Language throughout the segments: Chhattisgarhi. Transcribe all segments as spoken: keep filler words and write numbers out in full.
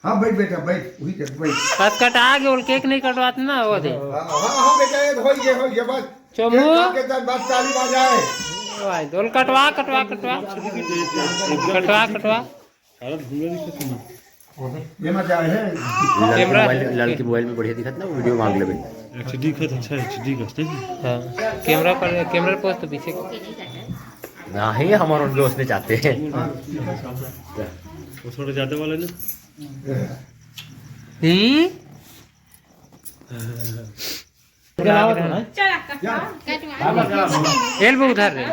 हाँ, बैठ बेटा, बैठ, वही कर, बैठ। बस कटा के ओल केक नहीं कटवात ना, वो दे। हाँ, हाँ, हाँ, बेटा, ये होई गया, होई गया, बस। चोमू। केक काट के तब बस ताली बजाए। भाई, ओल कटवा, कटवा, कटवा। कटवा, कटवा। सारा धुंधला दिखत हे ना। ये मजा है। लड़की कैमरा। मोबाइल, लड़की मोबाइल में बढ़िया दिखत ना, वो वीडियो मांग लेबे। एच डी का तो अच्छा, एच डी का, ठीक है। हाँ, कैमरा पर, कैमरा पर तो पीछे। नहीं, हमारे उनके उसने चाहते हैं। वो थोड़ा ज्यादा वाला ना। हम्म। एल्बो उधर रे। तो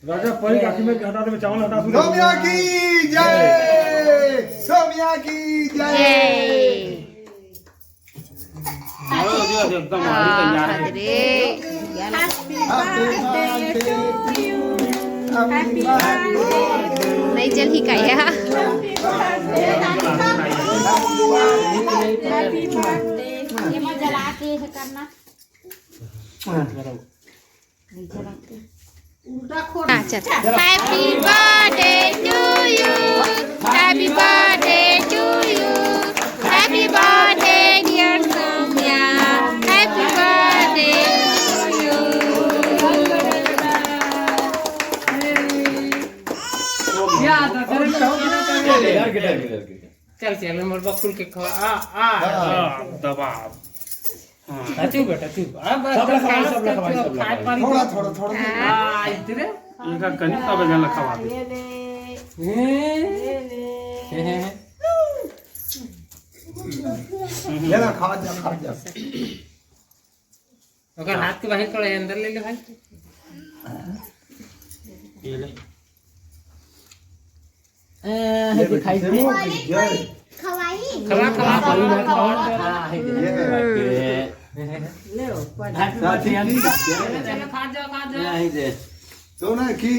राजा, परी काकी में हटा दे, चावल हटा दे। सोम्या की जय, सोम्या की जय। जय। एकदम हांडी तैयार है। अरे। नहीं चल ही का यहाँ। ये मत जला के है करना। हाँ, चल। Happy birthday to you. Happy birthday to you. Happy birthday, dear Soumya. Happy birthday to you. चल, चल, मोर बकुल के खवा। आ, आ। हाँ, दबा। हाँ। चुप बेटा, चुप। अब सब लखवाई, सब लखवाई, सब लखवाई। थोड़ा, थोड़ा, थोड़ा। हाँ, इतने। इनका कनी सब जन लखवा दे। ये ले। ये ले। ये ना, खा जा, खा जा। ओकर हाथ के बाहर थोड़ा अंदर ले ले भाई। ये ले। ए, ये दिखाई दे। खवाई। खवा, खवा, खवा, खवा। हाँ, है दे। ये ले। ले, ऊपर। भात में बच्चे हम खा जाओ, खा जाओ। नहीं दे। तो ना की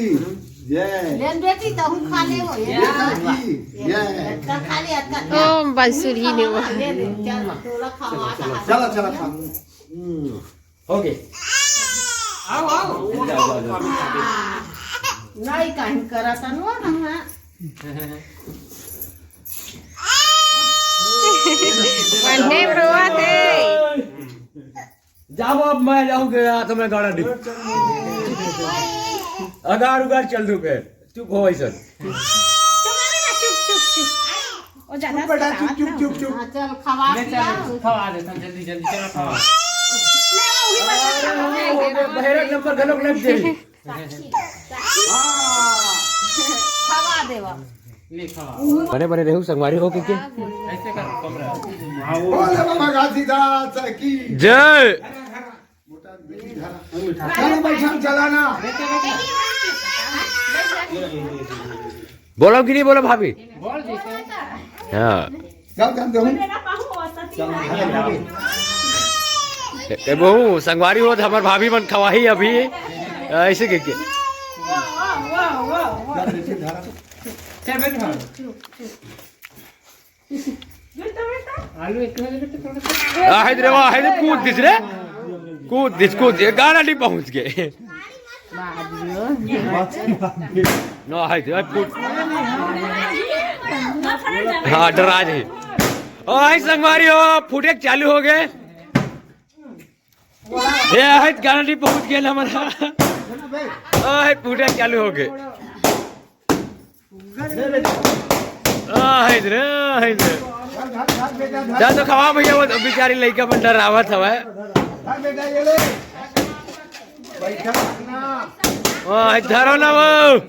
जय। लेन बेटी, तहू खा ले वो, ये। ये ना की जय। अतका खा ले, अतका खा। ओ, बंसुरी ने वो। ले, ले, चल, तोला खवा, खवा। चला, चला, खा। हम्म। ओके। आओ, आओ। जाओ, जाओ, जाओ। नहीं, कहीं करा था नो, हम। बंदे रोवत हे। जाओ, अब मैं जाऊंगा, तुम्हें गाड़ा दी। अगार उगार चल दो फिर। चुप हो भाई सर। चुप, चुप, चुप, चुप। ओ, ज्यादा चुप बेटा, चुप, सतावत चुप, ना चुप, हो। चुप। हाँ, चल, खवा ले, पिला। चल, खवा दे, चल, जल्दी, जल्दी, चलो, खवा। ले, वो भी बच्चा खवा ले। अरे, बहिरा नंबर गलत लग गई। हाँ। खवा दे वो। ले, खवा। बने, बने रहू, संगवारी हो के के? ऐसे कर, कमरा। हाँ, वो बोले बाबा घासीदास की जय। चल, बैठा, चला ना। बोलो कि नहीं बोलो भाभी? हाँ। चल, चल, दे हूँ। चल, ए, ए, बहू, संगवारी हो तो हमार भाभी मन खवाही अभी, ऐसे के, के। चल, बैठ, हाँ। आलू एक मिनट, थोड़ा सा। आ, हाय रे, वाह, हाय रे, कूद दिस रे। कूद दिस, कूद दिस। गाड़ा नहीं पहुंच गए। ना, हाय रे, कूद। हाँ, डरा जी। ओ, हाय संगवारी हो, फुटेक चालू हो गए। ए, हाय, गाड़ा नहीं पहुंच गए ना हमारा। ओ, हाय, फुटेक चालू हो गए। आ, है इधर, है इधर। चल तो खवा भैया, वो बेचारी लइका मन डरावत हवय। आ, है, धरो ना वो।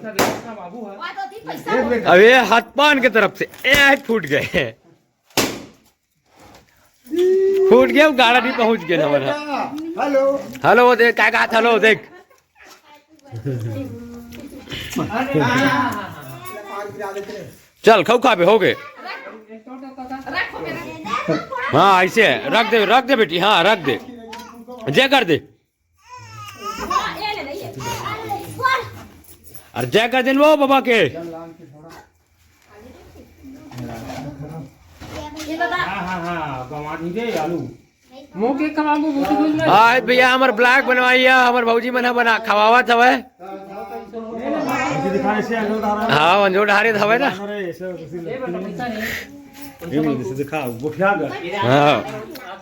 अब ये हाथ पान के तरफ से, ए, फूट गए। फूट गया, वो गाड़ा नहीं पहुंच गया ना हमारा। हेलो। हेलो, देख, क्या कहा था, हेलो, देख। चल, खाऊ खाबे, हो गए। हाँ, ऐसे है, रख दे, रख दे बेटी, हाँ, रख दे, जय कर दे। अरे जय कर दे वो बाबा के। हाँ, हाँ, हाँ, गंवा दी रे आलू। मुंह के कमाबो, मुंह के कुछ नहीं। आज भैया हमर ब्लॉग बनवाइया, हमर भौजी मन ह बना खवावत हवय। हाँ, अंजोर ढारे हवय ना। हाँ,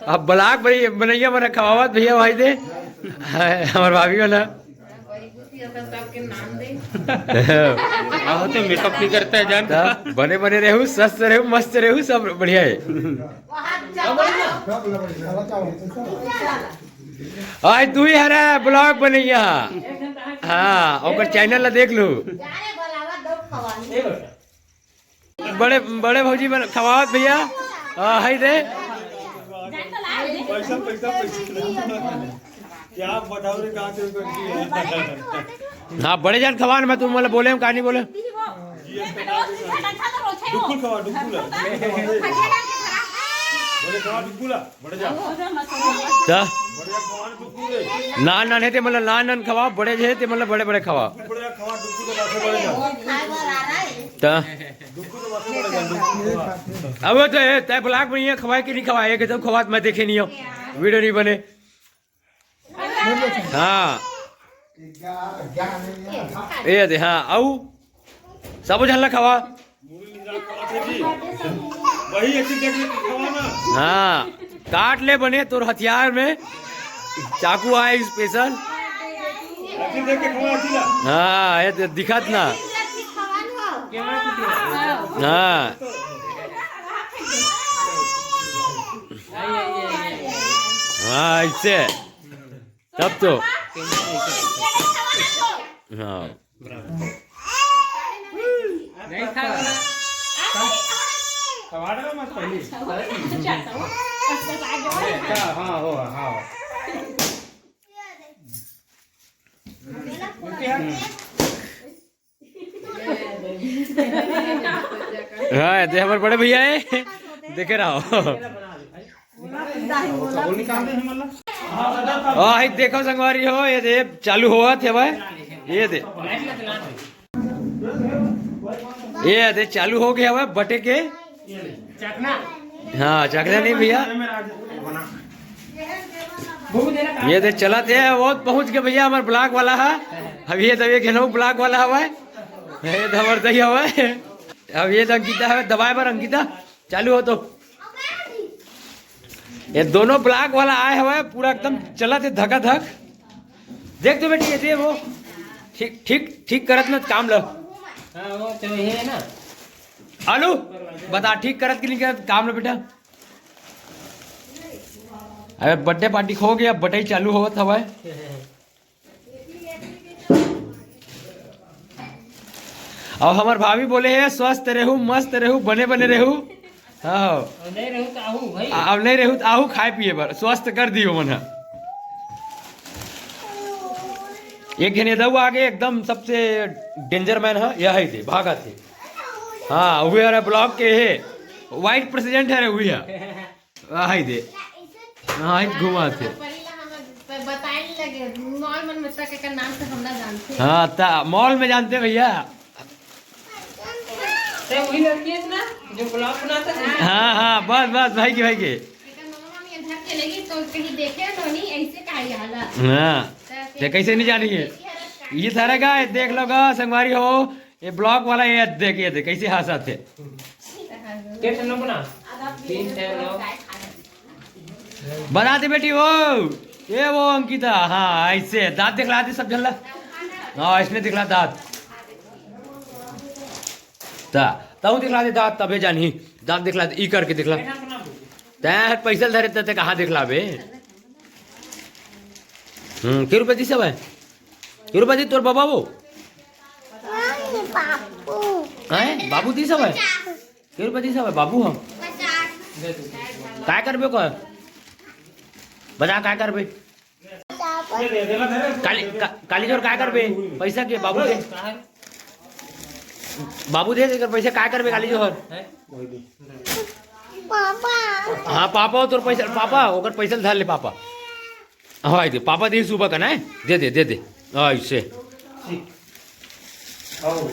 अब ब्लॉग बनैया मन ह खवावत भैया भाई दे, हमर भाभी मन ह। आहो तो मेकअप नहीं करता है जान। त बने बने रहू, स्वस्थ रहू, मस्त रहू, सब बढ़िया है। आज तू ही हरा ब्लॉग बनैया। हाँ, ओकर चैनल ला देख लू। बड़े बड़े भौजी बन खवावत भैया। आ, हाय दे। पैसा, पैसा, पैसा। क्या बताओ रे, कहाँ से करती है? हाँ, बड़े जान खवान, मैं तुम बोले, बोले हम कहानी बोले। डुकुल खवा, डुकुल। बड़े खवा, डुकुल। त नान नान हे ते मतलब नान नान खवा, बड़े जे हे ते मतलब बड़े बड़े खवा। त अब तो हे, तय ब्लॉग में ये खवाए कि नहीं खवाए, ये तो खवात मैं देखे नहीं हूँ, वीडियो नहीं बने। हाँ। ए दे, हाँ, आऊ। सबो झन ला खवा। वही एक चीज देख ले, खवा ना। हाँ, काट ले बने तोर हथियार में। चाकू आए स्पेशल। एक चीज देख के खवा, एक चीज ला। हाँ, ये दे, दिखत ना। हाँ। हाँ, ऐसे। तब तो। हाँ। हाँ, हो, हाँ। हाँ, ये हमर बड़े भैया हे, देखे रहो। हाँ, हे देखो संगवारी हो, ये दे चालू होवत हे भाई, ये दे, ये दे चालू हो गया हवय बटे के। हाँ, चखना नहीं भैया। ये दे चलत हे, वो पहुंच गए भैया हमर ब्लॉग वाला है। अब ये दे घेनऊ ब्लॉग वाला हवय, ये दे हमर दही हवय। अब ये दे अंकिता हवय, दबाए बर अंकिता, चालू हो तो। ये दोनों ब्लॉग वाला आए हवय, पूरा एकदम चलत हे धका धक। देख तो बेटी, ये दे वो ठीक ठीक ठीक करत ना काम ल। हाँ, वो तो ये है ना। आलू, बता ठीक करत कि नहीं करत काम ल बेटा। अबे बर्थडे पार्टी हो गया, बटई चालू होवत हवय। अब हमर भाभी बोले हे, "स्वस्थ रहू, मस्त रहू, बने बने रहू।" हाँ। अब नहीं रहू त आहू भाई। आ, अब नहीं रहू त आहू खाए पिए बर, स्वस्थ कर दियो मन ह। एक झन ये दऊ आगे एकदम सबसे डेंजर मैन ह, यह है दे, भागत हे। हाँ, उहे हरे ब्लॉक के हे, वाइस प्रेसिडेंट हरे उहे ह। हाय दे। हाँ, घुमा थे। पहले हम बताए नहीं लगे, मॉल मन में तक एकर नाम से हमरा जानते हैं। हाँ, ता मॉल में जानते भैया। ते वही लड़की है ना, जो ब्लॉग बनाता था। हाँ, हाँ, बस, बस, भाई के, भाई के। एकर मम्मा मम्मी घर चलेगी तो कहीं देखे तो नहीं, ऐसे कहा ये हाला। हाँ, तो ते कैसे नहीं जानी है? ये सारा का देख लो गा, संगवारी हो, ये ब्लॉग वाला ये देख, ये देख, कैसे हंसा थे। के ठन बना? तीन ठन लोग। बना दे बेटी वो। ये वो अंकिता, हाँ, ऐसे दांत दिखला दे सब झल्ला। हाँ, इसने दिखला दांत। ता, ताऊ दिखला दे दांत, तबे जानी। दांत दिखला दे, ई करके दिखला। तैं हर पैसा धरे, ते कहाँ दिखलाबे? हम्म, के रुपया दिस हवय? के रुपया दिस तोर बाबा वो? नहीं, बाबू। हैं? बाबू दिस हवय? के रुपया दिस हवय? बाबू हम। काय करबे ओकर? बता, काय करबे? काली, का-, काली जोर काय करबे? पैसा के बाबू दे। बाबू दे, एकर पैसा काय करबे काली जोर? पापा। हाँ, पापा हो तोर पैसा, पापा, ओकर पैसा धर ले पापा। हाँ, दे, पापा दे सुबह का ना, दे दे, दे दे। हाँ, इससे। आओ।